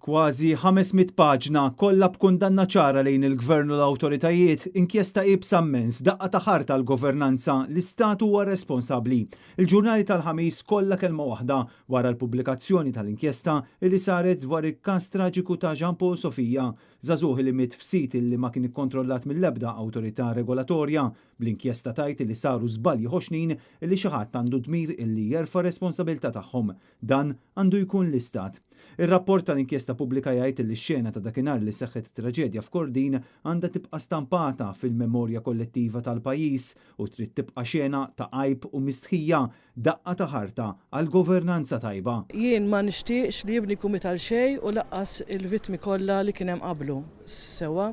Kważi 500 paġna kollha b'kundanna ċara lejn il-Gvern u l-awtoritajiet, inkjesta iebsa mmens, daqqa ta' ħarta għall-governanza, l-Istat huwa responsabbli. Il-ġurnali tal-Ħamis kollha kelma waħda wara l-pubblikazzjoni tal-inkjesta li saret dwar il-każ traġiku ta' Jean Paul Sofia, żagħżugħ li miet f'sit li ma kien ikkontrollat mill-ebda awtorità regolatorja, bl-inkjesta tgħid li saru żbalji ħoxnin li xi ħadd għandu dmir illi jerfa' responsabilità tagħhom. Dan għandu jkun l-Istat. Ir-rapport tal-inkjesta pubblika jgħid li x-xena ta' dakinhar li seħħet traġedja f'Kordin għandha tibqa' stampata fil-memorja kollettiva tal-pajjiż u trid tibqa' xena ta' għajb u mistħija, daqqa ta' ħarta għal governanza tajba. Jien ma nixtieqx li ibni jkun miet għal xejn u lanqas il-vittmi kollha li kien hemm qablu. Sewwa.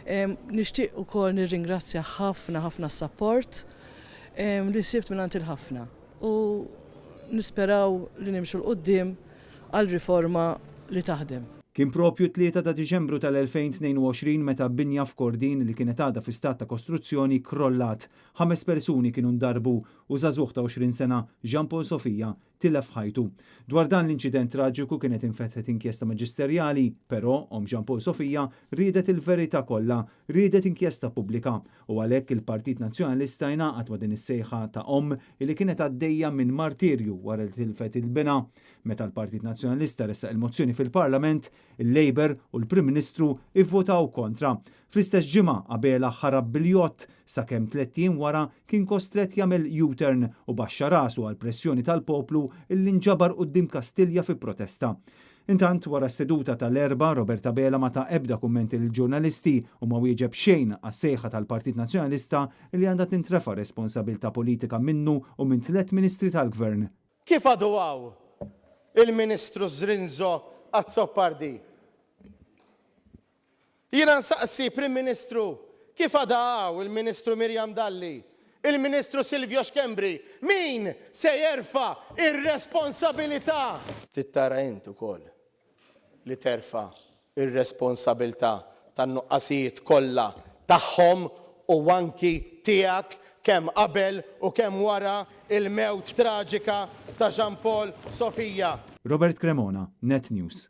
Nixtieq ukoll nirringrazzja ħafna ħafna s-sapport li sibt mingħand il-ħafna u nisperaw li nimxu 'l quddiem għal riforma li taħdem. Kien propju 3 ta' Diċembru tal-2022 meta binja f'Kordin li kienet għadha fi stat ta' kostruzzjoni krollat. Ħames persuni kienu ndarbu u żagħżugħ ta' 20 sena, Jean Paul Sofia, tilef ħajtu. Dwar dan l-inċident traġiku kienet infetħet inkjesta maġisterjali, però omm Jean Paul Sofia riedet il-verità kollha, riedet inkjesta pubblika u għalhekk il-Partit Nazzjonalista ingħaqad ma' din is-sejħa ta' omm li kienet għaddejja minn martirju wara li tilfet lil binha. Meta l-Partit Nazzjonalista ressaq il-mozzjoni fil-Parlament, il-Labour u l-Prim Ministru ivvotaw kontra. Fl-istess ġimgħa Abela ħarab bil-jott sakemm 3 ijiem wara kien kostret jagħmel U-turn u baxxa rasu għal pressjoni tal-poplu illi nġabar quddiem Kastilja fi protesta. Intant wara s-seduta tal-Erbgħa, Robert Abela ma ta ebda kummenti lill-ġurnalisti u ma wieġeb xejn għas-sejħa tal-Partit Nazzjonalista li għandha tintrefa responsabilità politika minnu u minn tliet ministri tal-Gvern. Kif għadu hawn il-Ministru Zrinzo Azzopardi? Jiena nsaqsi, Prim Ministru, kif għadha hawn il-Ministru Miriam Dalli, il-Ministru Silvio Schembri, min se jerfa' ir-responsabilità? Trid tara int ukoll li terfa' ir-responsabilità tan-nuqqasijiet kollha tagħhom u anki tiegħek kemm qabel u kemm wara il-mewt traġika ta' Jean Paul Sofia. Robert Cremona, Net News.